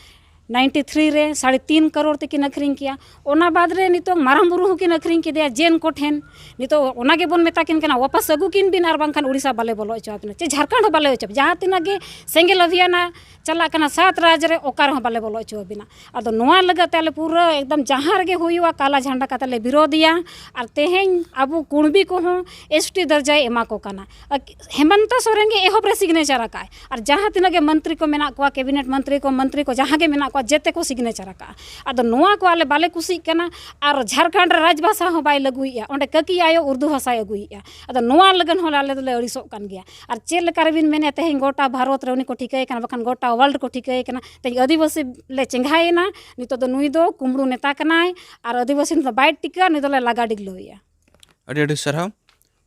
ᱱᱟᱭᱤᱱᱴᱤ ᱛᱷᱨᱤ ᱨᱮ ᱥᱟᱲᱮ ᱛᱤᱱ ᱠᱟᱨᱳᱲ ᱛᱮᱠᱤᱱ ᱟᱹᱠᱷᱨᱤᱧ ᱠᱮᱜᱼᱟ᱾ ᱚᱱᱟ ᱵᱟᱫᱽ ᱨᱮ ᱱᱤᱛᱚᱜ ᱢᱟᱨᱟᱝ ᱵᱩᱨᱩ ᱦᱚᱸᱠᱤᱱ ᱟᱹᱠᱷᱨᱤᱧ ᱠᱮᱫᱮᱭᱟ ᱡᱮᱱ ᱠᱚ ᱴᱷᱮᱱ᱾ ᱱᱤᱛᱚᱜ ᱚᱱᱟ ᱜᱮᱵᱚᱱ ᱢᱮᱛᱟ ᱠᱤᱱ ᱠᱟᱱᱟ, ᱣᱟᱯᱟᱥ ᱟᱹᱜᱩ ᱠᱤᱱ ᱵᱤᱱ, ᱟᱨ ᱵᱟᱝᱠᱷᱟᱱ ᱩᱲᱤᱥᱥᱟ ᱵᱟᱞᱮ ᱵᱚᱞᱚ ᱦᱚᱪᱚ ᱟᱵᱤᱱᱟ, ᱪᱮ ᱡᱷᱟᱲᱠᱷᱚᱸᱰ ᱦᱚᱸ ᱵᱟᱞᱮ ᱦᱚᱪᱚ᱾ ᱡᱟᱦᱟᱸ ᱛᱤᱱᱟᱹᱜ ᱜᱮ ᱥᱮᱸᱜᱮᱞ ᱚᱵᱷᱤᱭᱟᱱᱟ ᱪᱟᱞᱟᱜ ᱠᱟᱱᱟ ᱥᱟᱛ ᱨᱟᱡᱽ ᱨᱮ, ᱚᱠᱟ ᱨᱮᱦᱚᱸ ᱵᱟᱞᱮ ᱵᱚᱞᱚ ᱦᱚᱪᱚ ᱟᱵᱤᱱᱟ᱾ ᱟᱫᱚ ᱱᱚᱣᱟ ᱞᱟᱹᱜᱤᱫ ᱛᱮ ᱟᱞᱮ ᱯᱩᱨᱟᱹ ᱮᱠᱫᱚᱢ ᱡᱟᱦᱟᱸ ᱨᱮᱜᱮ ᱦᱩᱭᱩᱜᱼᱟ, ᱠᱟᱞᱟ ᱡᱷᱟᱱᱰᱟ ᱠᱟᱛᱮ ᱞᱮ ᱵᱤᱨᱳᱫᱷᱮᱭᱟ᱾ ᱟᱨ ᱛᱮᱦᱮᱧ ᱟᱵᱚ ᱠᱩᱬᱵᱤ ᱠᱚᱦᱚᱸ ᱮᱥ ᱴᱤ ᱫᱚᱨᱡᱟᱭ ᱮᱢᱟ ᱠᱚ ᱠᱟᱱᱟ᱾ ᱟᱨ ᱦᱮᱢᱚᱱᱛᱚ ᱥᱚᱨᱮᱱ ᱜᱮ ᱮᱦᱚᱵ ᱨᱮ ᱥᱤᱜᱽᱱᱮᱪᱟᱨ ᱟᱠᱟᱫ᱾ ᱟᱨ ᱡᱟᱦᱟᱸ ᱛᱤᱱᱟᱹᱜ ᱜᱮ ᱢᱚᱱᱛᱨᱤ ᱠᱚ ᱢᱮᱱᱟᱜ ᱠᱚᱣᱟ, ᱠᱮᱵᱤᱱᱮᱴ ᱢᱚᱱᱛᱨᱤ ᱠᱚ, ᱢᱚᱱᱛᱨᱤ ᱠᱚ ᱡᱟᱦᱟᱸ ᱜᱮ ᱢᱮᱱᱟᱜ ᱠᱚᱣᱟ, ᱡᱮᱛᱮ ᱠᱚ ᱥᱤᱜᱽᱱᱮᱪᱟᱨ ᱟᱠᱟᱫᱼᱟ᱾ ᱟᱫᱚ ᱱᱚᱣᱟ ᱠᱚ ᱟᱞᱮ ᱵᱟᱞᱮ ᱠᱩᱥᱤᱜ ᱠᱟᱱᱟ᱾ ᱟᱨ ᱡᱷᱟᱲᱠᱷᱚᱸᱰ ᱨᱮ ᱨᱟᱡᱽᱵᱷᱟᱥᱟ ᱦᱚᱸ ᱵᱟᱭ ᱞᱟᱹᱜᱩᱭᱮᱫᱼᱟ, ᱚᱸᱰᱮ ᱠᱟᱹᱠᱤ ᱟᱭᱳ ᱩᱨᱫᱩ ᱵᱷᱟᱥᱟᱭ ᱟᱹᱜᱩᱭᱮᱫᱼᱟ᱾ ᱟᱫᱚ ᱱᱚᱣᱟ ᱞᱟᱹᱜᱤᱫ ᱦᱚᱸ ᱟᱞᱮ ᱫᱚᱞᱮ ᱟᱹᱲᱤᱥᱚᱜ ᱠᱟᱱ ᱜᱮᱭᱟ᱾ ᱟᱨ ᱪᱮᱫ ᱞᱮᱠᱟ ᱨᱮᱵᱤᱱ ᱢᱮᱱᱮᱫ, ᱛᱮᱦᱮᱧ ᱜᱚᱴᱟ ᱵᱷᱟᱨᱚᱛ ᱨᱮ ᱩᱱᱤ ᱠᱚ ᱴᱷᱤᱠᱟᱹᱭᱮ ᱠᱟᱱᱟ, ᱵᱟᱠᱷᱟᱱ ᱜᱚᱴᱟ ᱣᱟᱨᱞᱰ ᱠᱚ ᱴᱷᱤᱠᱟᱹᱭᱮ ᱠᱟᱱᱟ᱾ ᱛᱮᱦᱮᱧ ᱟᱹᱫᱤᱵᱟᱹᱥᱤ ᱞᱮ ᱪᱮᱸᱜᱷᱟᱭᱮᱱᱟ, ᱱᱤᱛᱚᱜ ᱫᱚ ᱱᱩᱭ ᱫᱚ ᱠᱩᱢᱵᱽᱲᱩ ᱱᱮᱛᱟ ᱠᱟᱱᱟᱭ, ᱟᱨ ᱟᱹᱫᱤᱵᱟᱹᱥᱤ ᱫᱚ ᱵᱟᱭ ᱴᱤᱠᱟᱹᱜᱼᱟ, ᱱᱩᱭ ᱫᱚᱞᱮ ᱞᱟᱜᱟ ᱰᱤᱜᱽᱞᱟᱹᱣᱮᱭᱟ᱾ ᱟᱹᱰᱤ ᱟᱹᱰᱤ ᱥᱟᱨᱦᱟᱣ᱾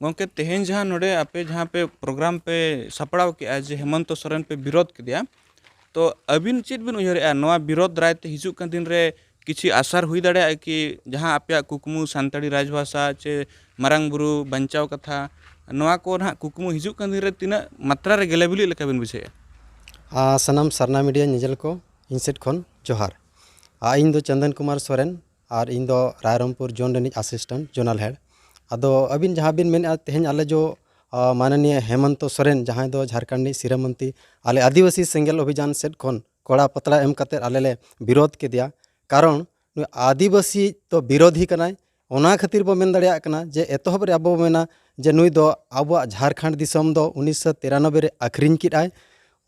ᱜᱚᱢᱠᱮ, ᱛᱮᱦᱮᱧ ᱡᱟᱦᱟᱸ ᱱᱚᱰᱮ ᱟᱯᱮ ᱡᱟᱦᱟᱸ ᱯᱮ ᱯᱨᱳᱜᱨᱟᱢ ᱯᱮ ᱥᱟᱯᱲᱟᱣ ᱠᱮᱜᱼᱟ, ᱡᱮ ᱦᱮᱢᱚᱱᱛᱚ ᱥᱚᱨᱮᱱ ᱯᱮ ᱵᱤᱨᱳᱫᱷ ᱠᱮᱫᱮᱭᱟ, ᱛᱚ ᱟᱹᱵᱤᱱ ᱪᱮᱫ ᱵᱤᱱ ᱩᱭᱦᱟᱹᱨᱮᱜᱼᱟ ᱱᱚᱣᱟ ᱵᱤᱨᱳᱫᱷ ᱫᱟᱨᱟᱭ ᱛᱮ ᱦᱤᱡᱩᱜ ᱠᱟᱱ ᱫᱤᱱ ᱨᱮ ᱠᱤᱪᱷᱤ ᱟᱥᱟᱨ ᱦᱩᱭ ᱫᱟᱲᱮᱭᱟᱜᱼᱟ ᱠᱤ, ᱡᱟᱦᱟᱸ ᱟᱯᱮᱭᱟᱜ ᱠᱩᱠᱢᱩ ᱥᱟᱱᱛᱟᱲᱤ ᱨᱟᱡᱽᱵᱷᱟᱥᱟ ᱪᱮ ᱢᱟᱨᱟᱝ ᱵᱩᱨᱩ ᱵᱟᱧᱪᱟᱣ ᱠᱟᱛᱷᱟ, ᱱᱚᱣᱟ ᱠᱚ ᱱᱟᱦᱟᱜ ᱠᱩᱠᱢᱩ ᱦᱤᱡᱩᱜ ᱠᱟᱱ ᱫᱤᱱ ᱨᱮ ᱛᱤᱱᱟᱹᱜ ᱢᱟᱛᱨᱟ ᱨᱮ ᱜᱮᱞᱮ ᱵᱤᱞᱤᱜ ᱞᱮᱠᱟ ᱵᱤᱱ ᱵᱩᱡᱷᱟᱹᱣᱮᱜᱼᱟ? ᱟᱨ ᱥᱟᱱᱟᱢ ᱥᱟᱨᱱᱟ ᱢᱤᱰᱤᱭᱟ ᱧᱮᱧᱮᱞ ᱠᱚ ᱤᱧ ᱥᱮᱫ ᱠᱷᱚᱱ ᱡᱚᱦᱟᱨ᱾ ᱟᱨ ᱤᱧ ᱫᱚ ᱪᱚᱱᱫᱚᱱ ᱠᱩᱢᱟᱨ ᱥᱚᱨᱮᱱ, ᱟᱨ ᱤᱧ ᱫᱚ ᱨᱟᱭᱨᱚᱝᱯᱩᱨ ᱡᱳᱱ ᱨᱤᱱᱤᱡ ᱟᱥᱤᱥᱴᱮᱱᱴ ᱡᱳᱱᱟᱞ ᱦᱮᱰ᱾ ᱟᱫᱚ ᱟᱹᱵᱤᱱ ᱡᱟᱦᱟᱸ ᱵᱤᱱ ᱢᱮᱱᱮᱫᱼᱟ, ᱛᱮᱦᱮᱧ ᱟᱞᱮ ᱡᱚ, ᱟ, ᱢᱟᱱᱚᱱᱤᱭᱟ ᱦᱮᱢᱚᱱᱛᱚ ᱥᱚᱨᱮᱱ, ᱡᱟᱦᱟᱸᱭ ᱫᱚ ᱡᱷᱟᱲᱠᱷᱚᱸᱰ ᱨᱤᱱᱤᱡ ᱥᱤᱨᱟᱹ ᱢᱚᱱᱛᱨᱤ, ᱟᱞᱮ ᱟᱹᱫᱤᱵᱟᱹᱥᱤ ᱥᱮᱸᱜᱮᱞ ᱚᱵᱷᱤᱡᱟᱱ ᱥᱮᱫ ᱠᱷᱚᱱ ᱠᱚᱲᱟ ᱯᱟᱛᱲᱟ ᱮᱢ ᱠᱟᱛᱮᱫ ᱟᱞᱮ ᱞᱮ ᱵᱤᱨᱳᱫᱷ ᱠᱮᱫᱮᱭᱟ᱾ ᱠᱟᱨᱚᱱ ᱱᱩᱭ ᱟᱹᱫᱤᱵᱟᱹᱥᱤ ᱫᱚ ᱵᱤᱨᱳᱫᱷᱤ ᱠᱟᱱᱟᱭ᱾ ᱚᱱᱟ ᱠᱷᱟᱹᱛᱤᱨ ᱵᱚ ᱢᱮᱱ ᱫᱟᱲᱮᱭᱟᱜ ᱠᱟᱱᱟ ᱡᱮ ᱮᱛᱚᱦᱚᱵ ᱨᱮ ᱟᱵᱚ ᱵᱚ ᱢᱮᱱᱟ ᱡᱮ ᱱᱩᱭ ᱫᱚ ᱟᱵᱚᱣᱟᱜ ᱡᱷᱟᱲᱠᱷᱚᱸᱰ ᱫᱤᱥᱚᱢ ᱫᱚ ᱩᱱᱤᱥᱥᱚ ᱛᱤᱨᱟᱱᱚᱵᱵᱳᱭ ᱨᱮ ᱟᱹᱠᱷᱨᱤᱧ ᱠᱮᱫᱟᱭ᱾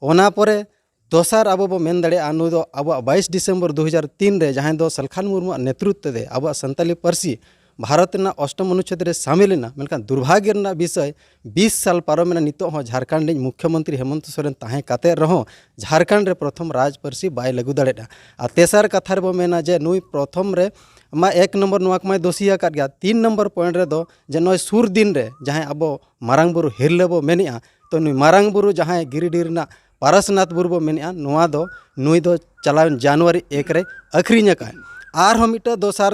ᱚᱱᱟ ᱯᱚᱨᱮ ᱫᱚᱥᱟᱨ ᱟᱵᱚ ᱵᱚ ᱢᱮᱱ ᱫᱟᱲᱮᱭᱟᱜᱼᱟ, ᱱᱩᱭ ᱫᱚ ᱟᱵᱚᱣᱟᱜ ᱵᱟᱭᱤᱥ ᱰᱤᱥᱮᱢᱵᱚᱨ ᱫᱩ ᱦᱟᱡᱟᱨ ᱛᱤᱱ ᱨᱮ ᱡᱟᱦᱟᱸᱭ ᱫᱚ ᱥᱟᱞᱠᱷᱟᱱ ᱢᱩᱨᱢᱩᱣᱟᱜ ᱱᱮᱛᱨᱤᱛᱵ ᱛᱮ ᱟᱵᱚᱣᱟᱜ ᱥᱟᱱᱛᱟᱞᱤ ᱯᱟᱹᱨᱥᱤ ᱵᱷᱟᱨᱚᱛ ᱨᱮᱱᱟᱜ ᱚᱥᱴᱚᱢ ᱚᱱᱩᱪᱷᱮᱫ ᱨᱮ ᱥᱟᱢᱤᱞ ᱮᱱᱟ, ᱢᱮᱱᱠᱷᱟᱱ ᱫᱩᱨᱵᱷᱟᱜᱽᱭᱚ ᱨᱮᱱᱟᱜ ᱵᱤᱥᱚᱭ, ᱵᱤᱥ ᱥᱟᱞ ᱯᱟᱨᱚᱢᱮᱱᱟ, ᱱᱤᱛᱚᱜ ᱦᱚᱸ ᱡᱷᱟᱲᱠᱷᱚᱸᱰ ᱨᱤᱱᱤᱡ ᱢᱩᱠᱷᱭᱚᱢᱚᱱᱛᱨᱤ ᱦᱮᱢᱚᱱᱛᱚ ᱥᱚᱨᱮᱱ ᱛᱟᱦᱮᱸ ᱠᱟᱛᱮ ᱨᱮᱦᱚᱸ ᱡᱷᱟᱲᱠᱷᱚᱸᱰ ᱨᱮ ᱯᱨᱚᱛᱷᱚᱢ ᱨᱟᱡᱽ ᱯᱟᱹᱨᱥᱤ ᱵᱟᱭ ᱞᱟᱹᱜᱩ ᱫᱟᱲᱮᱭᱟᱜᱼᱟ᱾ ᱟᱨ ᱛᱮᱥᱟᱨ ᱠᱟᱛᱷᱟ ᱨᱮᱵᱚ ᱢᱮᱱᱟ ᱡᱮ ᱱᱩᱭ ᱯᱨᱚᱛᱷᱚᱢ ᱨᱮ ᱢᱟ ᱮᱠ ᱱᱚᱢᱵᱚᱨ ᱱᱚᱣᱟ ᱠᱚᱢᱟᱭ ᱫᱳᱥᱤ ᱟᱠᱟᱫ ᱜᱮᱭᱟ᱾ ᱛᱤᱱ ᱱᱚᱢᱵᱚᱨ ᱯᱚᱭᱮᱱᱴ ᱨᱮᱫᱚ ᱡᱮ ᱱᱚᱜᱼᱚᱭ ᱥᱩᱨ ᱫᱤᱱ ᱨᱮ ᱡᱟᱦᱟᱸᱭ ᱟᱵᱚ ᱢᱟᱨᱟᱝ ᱵᱩᱨᱩ ᱦᱤᱨᱞᱟᱹ ᱵᱚ ᱢᱮᱱᱮᱜᱼᱟ, ᱛᱚ ᱱᱩᱭ ᱢᱟᱨᱟᱝ ᱵᱩᱨᱩ ᱡᱟᱦᱟᱸᱭ ᱜᱤᱨᱤᱰᱤ ᱨᱮᱱᱟᱜ ᱯᱟᱨᱟᱥᱱᱟᱛᱷ ᱵᱩᱨᱩ ᱵᱚ ᱢᱮᱱᱮᱜᱼᱟ, ᱱᱚᱣᱟ ᱫᱚ ᱱᱩᱭ ᱫᱚ ᱪᱟᱞᱟᱣᱮᱱ ᱡᱟᱱᱩᱣᱟᱨᱤ ᱮᱠ ᱨᱮ ᱟᱹᱠᱷᱨᱤᱧ ᱟᱠᱟᱫ᱾ ᱟᱨᱦᱚᱸ ᱢᱤᱫᱴᱟᱝ ᱫᱚᱥᱟᱨ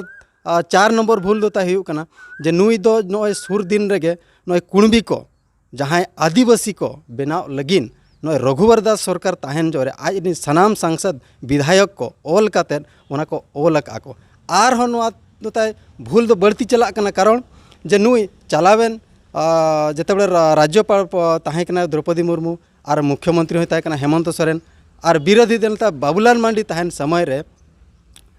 ᱟᱨ ᱪᱟᱨ ᱱᱚᱢᱵᱚᱨ ᱵᱷᱩᱞ ᱫᱚ ᱛᱟᱭ ᱦᱩᱭᱩᱜ ᱠᱟᱱᱟ ᱡᱮ ᱱᱩᱭ ᱫᱚ ᱱᱚᱜᱼᱚᱭ ᱥᱩᱨ ᱫᱤᱱ ᱨᱮᱜᱮ ᱱᱚᱜᱼᱚᱭ ᱠᱩᱬᱵᱤ ᱠᱚ, ᱡᱟᱦᱟᱸᱭ ᱟᱹᱫᱤᱵᱟᱹᱥᱤ ᱠᱚ ᱵᱮᱱᱟᱣ ᱞᱟᱹᱜᱤᱫ ᱱᱚᱜᱼᱚᱭ ᱨᱚᱜᱷᱩᱵᱚᱨ ᱫᱟᱥ ᱥᱚᱨᱠᱟᱨ ᱛᱟᱦᱮᱱ ᱡᱚᱦᱚᱜ ᱨᱮ ᱟᱡ ᱨᱤᱱ ᱥᱟᱱᱟᱢ ᱥᱟᱝᱥᱚᱫ ᱵᱤᱫᱷᱟᱭᱚᱠ ᱠᱚ ᱚᱞ ᱠᱟᱛᱮᱫ ᱚᱱᱟ ᱠᱚ ᱚᱞ ᱟᱠᱟᱫᱼᱟ ᱠᱚ᱾ ᱟᱨᱦᱚᱸ ᱱᱚᱣᱟ ᱫᱚ ᱛᱟᱭ ᱵᱷᱩᱞ ᱫᱚ ᱵᱟᱹᱲᱛᱤ ᱪᱟᱞᱟᱜ ᱠᱟᱱᱟ, ᱠᱟᱨᱚᱱ ᱡᱮ ᱱᱩᱭ ᱪᱟᱞᱟᱣᱮᱱ, ᱟᱨ, ᱡᱮᱛᱮ ᱵᱮᱲᱮ ᱨᱟ-, ᱨᱟᱡᱽᱡᱚᱯᱟᱲ ᱯᱚ-, ᱛᱟᱦᱮᱸ ᱠᱟᱱᱟ ᱫᱨᱚᱯᱚᱫᱤ ᱢᱩᱨᱢᱩ ᱟᱨ ᱢᱩᱠᱷᱭᱚᱢᱚᱱᱛᱨᱤ ᱦᱚᱸᱭ ᱛᱟᱦᱮᱸ ᱠᱟᱱᱟ ᱦᱮᱢᱚᱱᱛᱚ ᱥᱚᱨᱮᱱ ᱟᱨ ᱵᱤᱨᱳᱫᱷᱤ ᱫᱚᱞ ᱱᱮᱛᱟ ᱵᱟᱵᱩᱞᱟᱞ ᱢᱟᱱᱰᱤ ᱛᱟᱦᱮᱱ ᱥᱚᱢᱚᱭ ᱨᱮ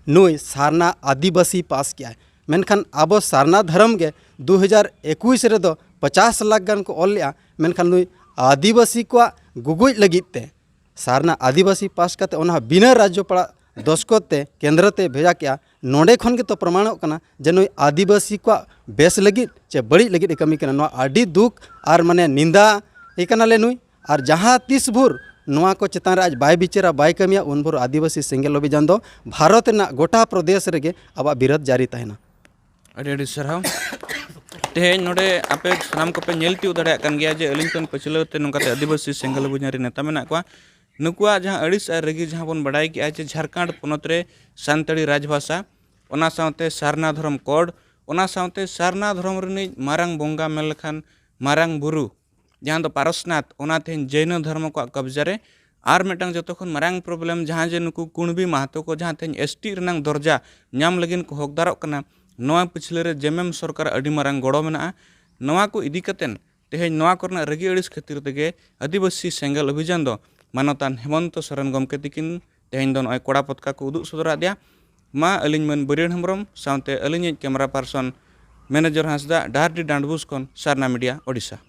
ᱱᱩᱭ ᱥᱟᱨᱱᱟ ᱟᱹᱫᱤᱵᱟᱹᱥᱤ ᱯᱟᱥ ᱠᱮᱜᱼᱟᱭ᱾ ᱢᱮᱱᱠᱷᱟᱱ ᱟᱵᱚ ᱥᱟᱨᱱᱟ ᱫᱷᱚᱨᱚᱢ ᱜᱮ ᱫᱩ ᱦᱟᱡᱟᱨ ᱮᱠᱩᱥ ᱨᱮᱫᱚ ᱯᱚᱪᱟᱥ ᱞᱟᱠᱷ ᱜᱟᱱ ᱠᱚ ᱚᱞ ᱞᱮᱜᱼᱟ, ᱢᱮᱱᱠᱷᱟᱱ ᱱᱩᱭ ᱟᱹᱫᱤᱵᱟᱹᱥᱤ ᱠᱚᱣᱟᱜ ᱜᱩᱜᱩᱡ ᱞᱟᱹᱜᱤᱫ ᱛᱮ ᱥᱟᱨᱱᱟ ᱟᱹᱫᱤᱵᱟᱹᱥᱤ ᱯᱟᱥ ᱠᱟᱛᱮ ᱚᱱᱟ ᱦᱚᱸ ᱵᱤᱱᱟᱹ ᱨᱟᱡᱽᱡᱚᱯᱟᱲᱟ ᱫᱚᱥᱠᱚᱛ ᱛᱮ ᱠᱮᱱᱫᱨᱚ ᱛᱮ ᱵᱷᱮᱡᱟ ᱠᱮᱜᱼᱟ᱾ ᱱᱚᱰᱮ ᱠᱷᱚᱱ ᱜᱮᱛᱚ ᱯᱨᱚᱢᱟᱬᱚᱜ ᱠᱟᱱᱟ ᱡᱮ ᱱᱩᱭ ᱟᱹᱫᱤᱵᱟᱹᱥᱤ ᱠᱚᱣᱟᱜ ᱵᱮᱥ ᱞᱟᱹᱜᱤᱫ ᱪᱮ ᱵᱟᱹᱲᱤᱡ ᱞᱟᱹᱜᱤᱫ ᱮ ᱠᱟᱹᱢᱤ ᱠᱟᱱᱟ᱾ ᱱᱚᱣᱟ ᱟᱹᱰᱤ ᱫᱩᱠ ᱟᱨ ᱢᱟᱱᱮ ᱱᱤᱱᱫᱟ ᱮ ᱠᱟᱱᱟᱞᱮ ᱱᱩᱭ᱾ ᱟᱨ ᱡᱟᱦᱟᱸ ᱛᱤᱥ ᱵᱷᱳᱨ ᱱᱚᱣᱟ ᱠᱚ ᱪᱮᱛᱟᱱ ᱨᱮ ᱟᱡ ᱵᱟᱭ ᱵᱤᱪᱟᱹᱨᱟ, ᱵᱟᱭ ᱠᱟᱹᱢᱤᱭᱟ, ᱩᱱ ᱵᱷᱳᱨ ᱟᱹᱫᱤᱵᱟᱹᱥᱤ ᱥᱮᱸᱜᱮᱞ ᱚᱵᱷᱤᱡᱟᱱ ᱫᱚ ᱵᱷᱟᱨᱚᱛ ᱨᱮᱱᱟᱜ ᱜᱚᱴᱟ ᱯᱨᱚᱫᱮᱥ ᱨᱮᱜᱮ ᱟᱵᱚᱣᱟᱜ ᱵᱤᱨᱳᱫᱷ ᱡᱟᱹᱨᱤ ᱛᱟᱦᱮᱱᱟ᱾ ᱟᱹᱰᱤ ᱟᱹᱰᱤ ᱥᱟᱨᱦᱟᱣ᱾ ᱛᱮᱦᱮᱧ ᱱᱚᱰᱮ ᱟᱯᱮ ᱥᱟᱱᱟᱢ ᱠᱚᱯᱮ ᱧᱮᱞ ᱛᱤᱭᱳᱜ ᱫᱟᱲᱮᱭᱟᱜ ᱠᱟᱱ ᱜᱮᱭᱟ ᱡᱮ ᱟᱹᱞᱤᱧ ᱠᱷᱚᱱ ᱯᱟᱹᱪᱷᱞᱟᱹ ᱛᱮ ᱱᱚᱝᱠᱟᱛᱮ ᱟᱹᱫᱤᱵᱟᱹᱥᱤ ᱥᱮᱸᱜᱮᱞ ᱚᱵᱷᱤᱡᱟᱱ ᱨᱮ ᱱᱮᱛᱟ ᱢᱮᱱᱟᱜ ᱠᱚᱣᱟ᱾ ᱱᱩᱠᱩᱣᱟᱜ ᱡᱟᱦᱟᱸ ᱟᱹᱲᱤᱥ ᱟᱨ ᱨᱟᱹᱜᱤ ᱡᱟᱦᱟᱸ ᱵᱚᱱ ᱵᱟᱰᱟᱭ ᱠᱮᱜᱼᱟ ᱡᱮ ᱡᱷᱟᱲᱠᱷᱚᱸᱰ ᱯᱚᱱᱚᱛ ᱨᱮ ᱥᱟᱱᱛᱟᱲᱤ ᱨᱟᱡᱽᱵᱷᱟᱥᱟ, ᱚᱱᱟ ᱥᱟᱶᱛᱮ ᱥᱟᱨᱱᱟ ᱫᱷᱚᱨᱚᱢ ᱠᱳᱰ, ᱚᱱᱟ ᱥᱟᱶᱛᱮ ᱥᱟᱨᱱᱟ ᱫᱷᱚᱨᱚᱢ ᱨᱤᱱᱤᱡ ᱢᱟᱨᱟᱝ ᱵᱚᱸᱜᱟ ᱢᱮᱱ ᱞᱮᱠᱷᱟᱱ ᱢᱟᱨᱟᱝ ᱵᱩᱨᱩ, ᱡᱟᱦᱟᱸ ᱫᱚ ᱯᱟᱨᱚᱥᱱᱟᱛᱷ, ᱚᱱᱟ ᱛᱮᱦᱮᱧ ᱡᱮᱭᱱᱚ ᱫᱷᱚᱨᱢᱚ ᱠᱚᱣᱟᱜ ᱠᱚᱵᱽᱡᱟ ᱨᱮ᱾ ᱟᱨ ᱢᱤᱫᱴᱟᱝ ᱡᱚᱛᱚ ᱠᱷᱚᱱ ᱢᱟᱨᱟᱝ ᱯᱨᱚᱵᱞᱮᱢ, ᱡᱟᱦᱟᱸ ᱡᱮ ᱱᱩᱠᱩ ᱠᱩᱬᱵᱤ ᱢᱟᱦᱟᱛᱚ ᱠᱚ ᱡᱟᱦᱟᱸ ᱛᱮᱦᱮᱧ ᱮᱥ ᱴᱤ ᱨᱮᱱᱟᱝ ᱫᱚᱨᱡᱟ ᱧᱟᱢ ᱞᱟᱹᱜᱤᱫ ᱠᱚ ᱦᱚᱠᱫᱟᱨᱚᱜ ᱠᱟᱱᱟ, ᱱᱚᱣᱟ ᱯᱤᱪᱷᱞᱟᱹ ᱨᱮ ᱡᱮᱢᱮᱢ ᱥᱚᱨᱠᱟᱨ ᱟᱹᱰᱤ ᱢᱟᱨᱟᱝ ᱜᱚᱲᱚ ᱢᱮᱱᱟᱜᱼᱟ᱾ ᱱᱚᱣᱟ ᱠᱚ ᱤᱫᱤ ᱠᱟᱛᱮᱱ ᱛᱮᱦᱮᱧ ᱱᱚᱣᱟ ᱠᱚᱨᱮᱱᱟᱜ ᱨᱟᱹᱜᱤ ᱟᱹᱲᱤᱥ ᱠᱷᱟᱹᱛᱤᱨ ᱛᱮᱜᱮ ᱟᱹᱫᱤᱵᱟᱹᱥᱤ ᱥᱮᱸᱜᱮᱞ ᱚᱵᱷᱤᱡᱟᱱ ᱫᱚ ᱢᱟᱱᱚᱛᱟᱱ ᱦᱮᱢᱚᱱᱛᱚ ᱥᱚᱨᱮᱱ ᱜᱚᱢᱠᱮ ᱛᱤᱠᱤᱱ ᱛᱮᱦᱮᱧ ᱫᱚ ᱱᱚᱜᱼᱚᱭ ᱠᱚᱲᱟ ᱯᱚᱛᱠᱟ ᱠᱚ ᱩᱫᱩᱜ ᱥᱚᱫᱚᱨᱟᱫ ᱫᱮᱭᱟ᱾ ᱢᱟ ᱟᱹᱞᱤᱧ ᱢᱟᱹᱱ ᱵᱟᱹᱨᱭᱟᱹᱲ ᱦᱮᱢᱵᱨᱚᱢ ᱥᱟᱶᱛᱮ ᱟᱹᱞᱤᱧᱤᱡ ᱠᱮᱢᱮᱨᱟ ᱯᱟᱨᱥᱚᱱ ᱢᱮᱱᱮᱡᱚᱨ ᱦᱟᱸᱥᱫᱟ, ᱰᱟᱦᱟᱨᱰᱤ ᱰᱟᱸᱰᱵᱩᱥ ᱠᱷᱚᱱ ᱥᱟᱨᱱᱟ ᱢᱤᱰᱤᱭᱟ, ᱳᱰᱤᱥᱟ᱾